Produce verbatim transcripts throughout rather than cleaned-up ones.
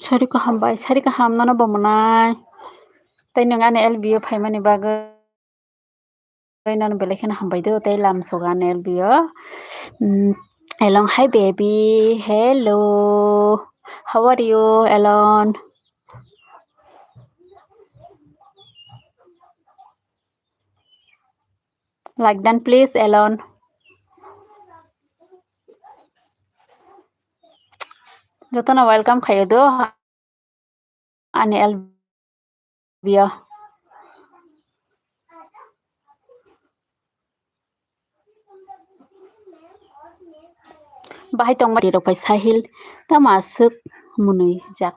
Sari kaham bai, sari kaham nono bo mwnai. Tei nwng ani L B o phaimani bagwi nono belai kheno hambai do, tei lam sogo ani L B o. Mm, Elon, hi baby, hello, how are you, Elon? Like done, please, Elon. Jotono welcome khayo do ani L B o. Bahai tongma rok bai Sahil, tamo aswk mwnwi jak?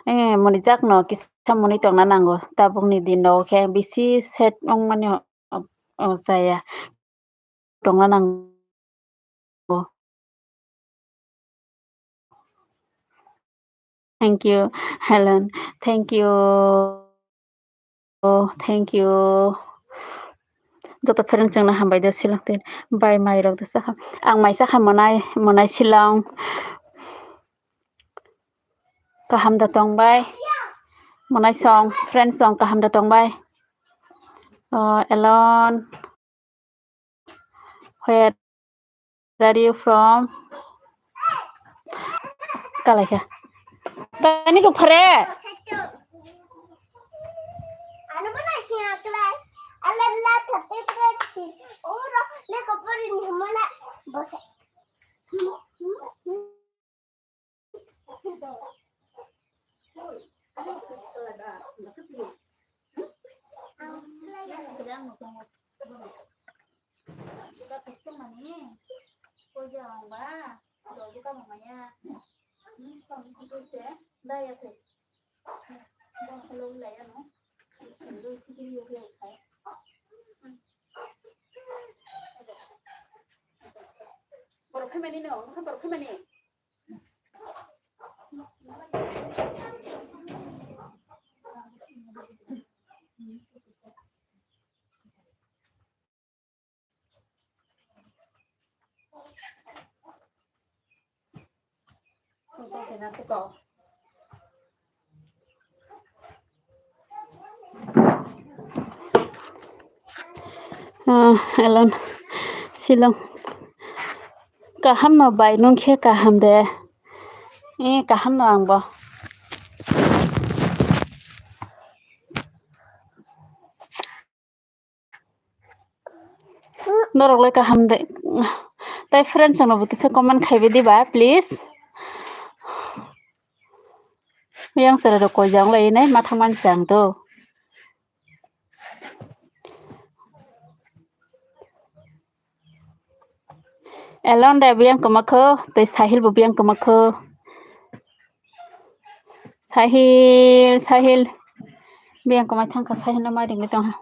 Eh, mwnwi jak no kisa mwnwi tongna nango. Tabukni din rogo khe bisi set wngmani o, o, o chaya. Tongna nango. Thank you, Helen. Thank you. Oh, thank you. Joto phereng chwngno hambai do silong twi bai mai rok do sakha. Ang mai sakha mwnai, mwnai silong. Kaham da tong bai. Mwnai song, friend song kaham da tong bai. Oh, Elon. Where are you from? Kalaikha. Tani ruk phare. Borok phaimani no, borok phaimani. Ah, Elon, silong. Kaham no bai, nung khe kaham de. Eh, kaham no ang bo. Norok lai kaham de. Tai friends rok no bo kisa comment khai bai di ba, please. Yang sara rok koi jang lai nai ma thang man sang to. Elon re biyang kwmakho, tei Sahil bo biyang kwmakho. Sahil, Sahil. Biyang kwmai thangkha, Sahil no mai ringwi tongha.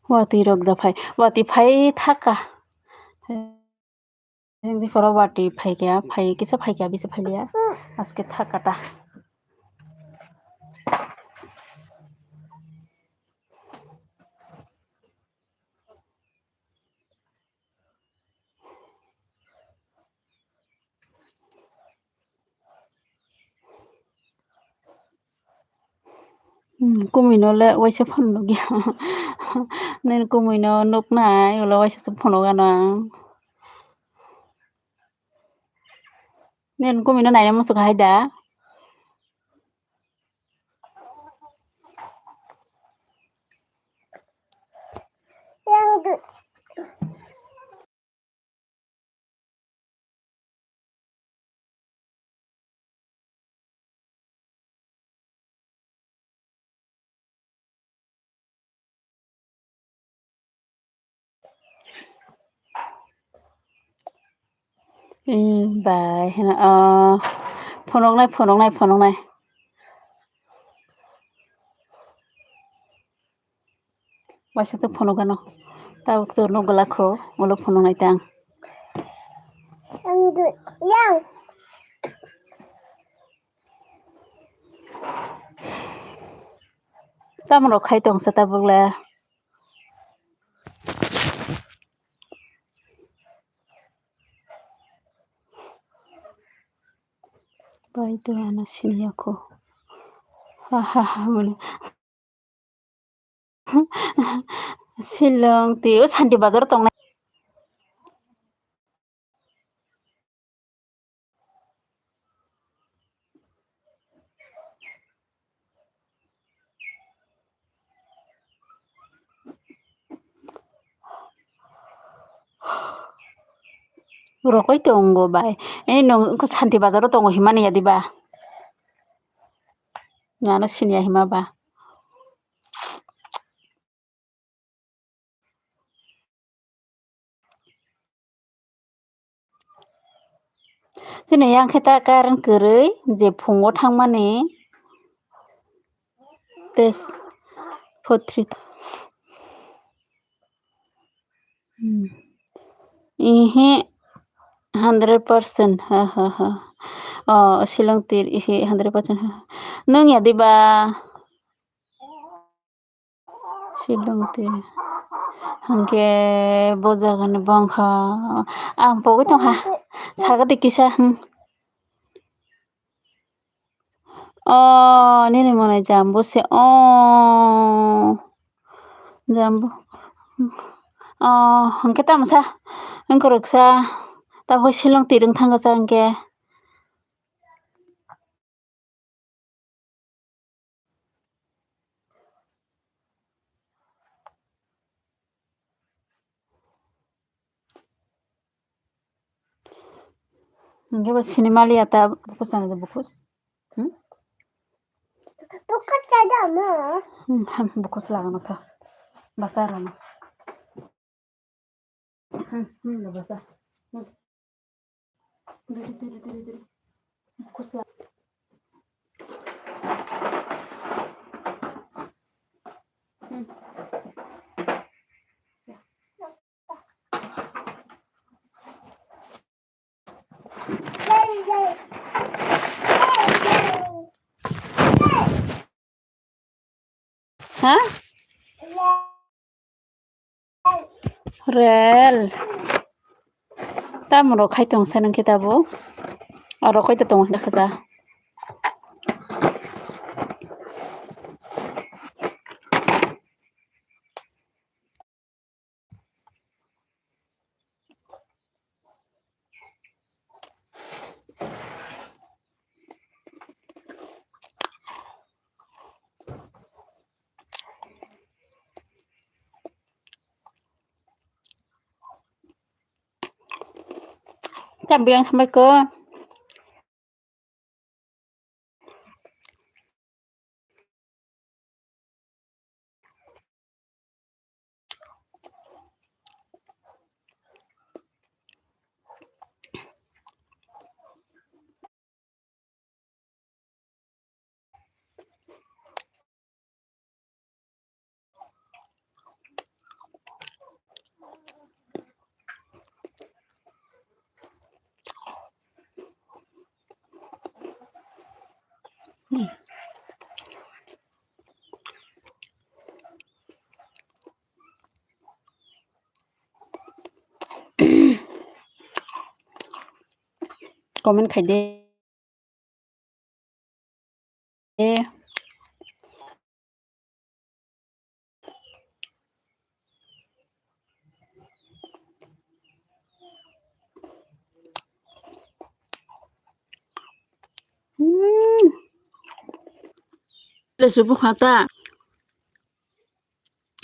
Watwi rok da phai, watwi phai thaka. Jeng dikhoro watwi phaikya, phai kisa phaikya, bisa phailiya. Aske thak kata. Hmm, kumui no le waisa phano nukya. Nini kumui no nuknai, ulo waisa se phano gana. Nini kumui no naina muchuk hai da. Eh, bai, heno, oh, phunuknai, phunuknai, phunuknai. Waisa se phunukgano. Tabuk to nuk glak kho, ulo phunuknai tang. Yang. Chamrok khai tong sa tabuk le. Bai to ano siniya kho. Ha, ha, ha, mani. Shillong twi o Shanti Bazar o tongnai. Rokoi tongo bai. Eh, nwng wngkha Shanti Bazar o tongo himani ya diba? Nano siniya hima ba. Chini yang khe ta current kwrwi je phungo thangmani. Tei forty three. Hmm. Ihi, hundred percent. Ha, ha, ha. Oh, Shillong tir, ihi, hundred percent. Ha. Nwng ya diba? Shillong tir. Hwnkhe bo jagani bangkha. Ang pogwi tongkha. Sagadi kisa. Hmm. Oh, nini mwnai jambu se. Oh, jambu. Oh, hwnkhe tamo sa? Wngkha rwksa. Tabuk Shillong tir wng thangkha sa hwnkhe. Hwnkhe bo sinimaliya ta bukhuk sana de bukhuk. Hmm? Bukhuk sana mo. Hmm, hmm, bukhuk lagano ta. Basa rano. Hmm, hmm, basa. Hmm. Duri, duri, duri, duri. Bukhuk la. Hmm. Ha? Rel. Tamo rok khai tong sa nang khe tabo. Aro koi to tong kha ja. Tam biang sampai ko. Comment khai de. Tei se bwkha ta.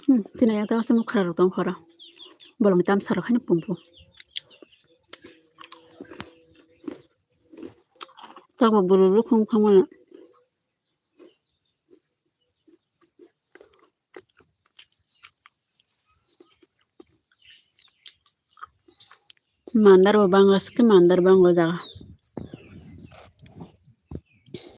Hmm, chini ya ta se mukha rok tong khoro. Bolong tam sarok haino pumpu. Tabuk bwrwi bukhung thangmani. Mandar bo bangla se khe mandar bangla jaga.